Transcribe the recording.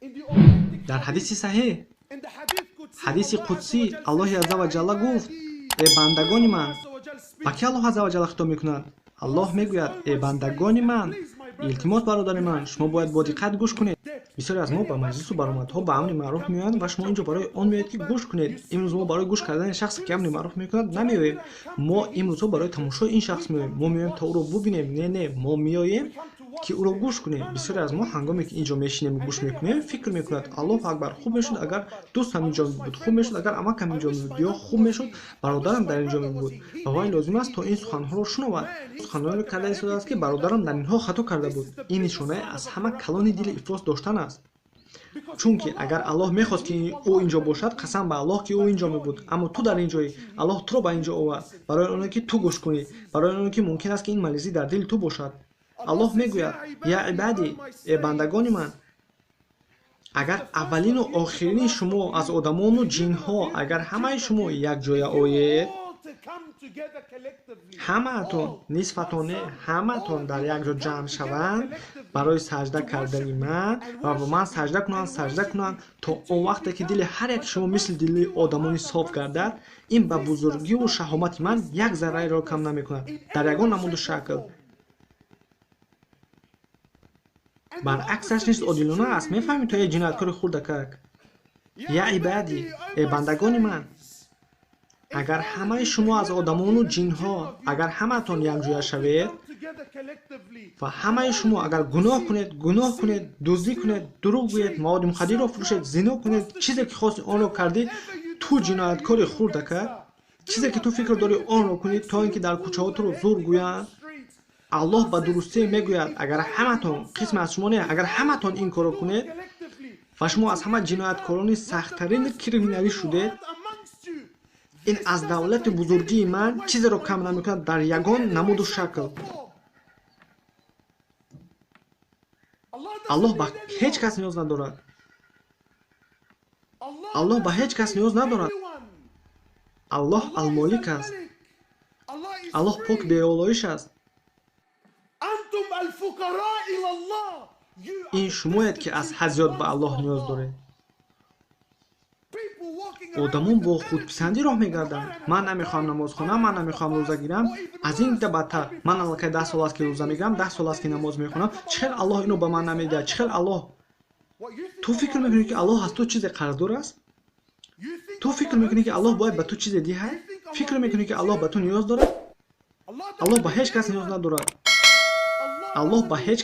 Дар ҳадиси саҳеҳ, ҳадиси қудсӣ, Аллоҳи азза ва ҷалла гуфт: «Э бандагони ман». Ба ки Аллоҳ азза ва ҷалла хитоб мекунад? Аллоҳ мегӯяд: «Э бандагони ман». Илтимос, бародари ман, шумо бояд бо диққат гӯш кунед. Бисёре аз мо ба маҷлису баромадҳо ба амри маъруф меоянд ва шумо инҷо барои он меоед, ки гӯш кунед. Имрӯз мо барои гӯш кардани шахсе, ки амри маъруф мекунад, намеоем. Мо имрӯзҳо барои тамошои ин шахс меоем. Мо меоем, то ӯро бубинем. Не, не, мо меоем, ки ӯро гӯш кунем. Бисёре аз мо, ҳангоме ки инҷо мешинем, гӯш мекунем, фикр мекунад: «Аллоҳу акбар, хуб мешуд, агар дӯстам инҷо мебуд, хуб мешуд, агар амакам инҷо мебуд, ё хуб мешуд, бародарам дар инҷо мебуд». Ба вай лозим аст, то ин суханҳоро шунавад. Суханонеро карда истодааст, ки бародарам дар инҳо хато карда буд. Ин нишонаи аз ҳама калони дили ифлос доштан аст, чунки агар Аллоҳ мехост, ки ӯ инҷо бошад, қасам ба Аллоҳ, ки ӯ инҷо мебуд. Аммо ту дар ин ҷоӣ. Аллоҳ туро ба инҷо овард барои оне, ки ту гӯш кунӣ, барои оне, ки мумкин аст, ки ин мализӣ дар дили ту бошад. Аллоҳ мегӯяд: «Я ибадӣ», э бандагони ман, агар аввалину охирини шумо аз одамону ҷинҳо, агар ҳамаи шумо якҷоя оед, ҳамаатон, нисфатон не, ҳамаатон дар як ҷо ҷамъ шаванд барои саҷда кардани ман ва ба ман саҷда кунанд, саҷда кунанд, то он вақте ки дили ҳар яки шумо мисли дили одамони соф гардад, ин ба бузургиву шаҳомати ман як зарраеро кам намекунад дар ягон намуду шакл. Баръаксаш низ одилона аст. Мефаҳмӣ, то як ҷинояткори хурдакак? Я ибадӣ, э бандагони ман, агар ҳамаи шумо аз одамону ҷинҳо, агар ҳамаатон якҷоя шавед ва ҳамаи шумо агар гуноҳ кунед, гуноҳ кунед, дуздӣ кунед, дурӯғ гӯед, маводи мухаддирро фурӯшед, зино кунед, чизе ки хости, онро кардӣ, ту ҷинояткори хурдакак, чизе ки ту фикр дорӣ, онро кунӣ, то ин ки дар кӯчаҳо туро зур гӯянд, Аллоҳ ба дурустӣ мегӯяд: агар ҳаматон, қисме аз шумо не, агар ҳаматон ин корро кунед ва шумо аз ҳама ҷинояткорони сахттарини криминалӣ шудед, ин аз давлати бузургии ман чизеро кам намекунад дар ягон намуду шакл. Аллоҳ ба ҳеҷ кас ниёз надорад. Аллоҳ ба ҳеҷ кас ниёз надорад. Аллоҳ Алмолик аст. Аллоҳ пок, беолоиш аст. Ин шумоед, ки аз ҳад зиёд ба Аллоҳ ниёз доред. Одамон бо худписандӣ роҳ мегарданд: «Ман намехоҳам намоз хонам, ман намехоҳам рӯза гирам». Аз ин дида бадтар: «Ман аллакай 10 сол аст, ки рӯза мегирам, 10 сол аст, ки намоз мехонам. Чӣ хел Аллоҳ ино ба ман намедиҳад? Чӣ хел Аллоҳ?» Ту фикр мекунӣ, ки Аллоҳ аз ту чизе қарздор аст? Ту фикр мекунӣ, ки Аллоҳ бояд ба ту чизе диҳад? Фикр мекунӣ, ки Аллоҳ ба ту ниёз дорад? Аллоҳ ба ҳеҷ кас ниёз надорад. Аллоҳ ба ҳеҷ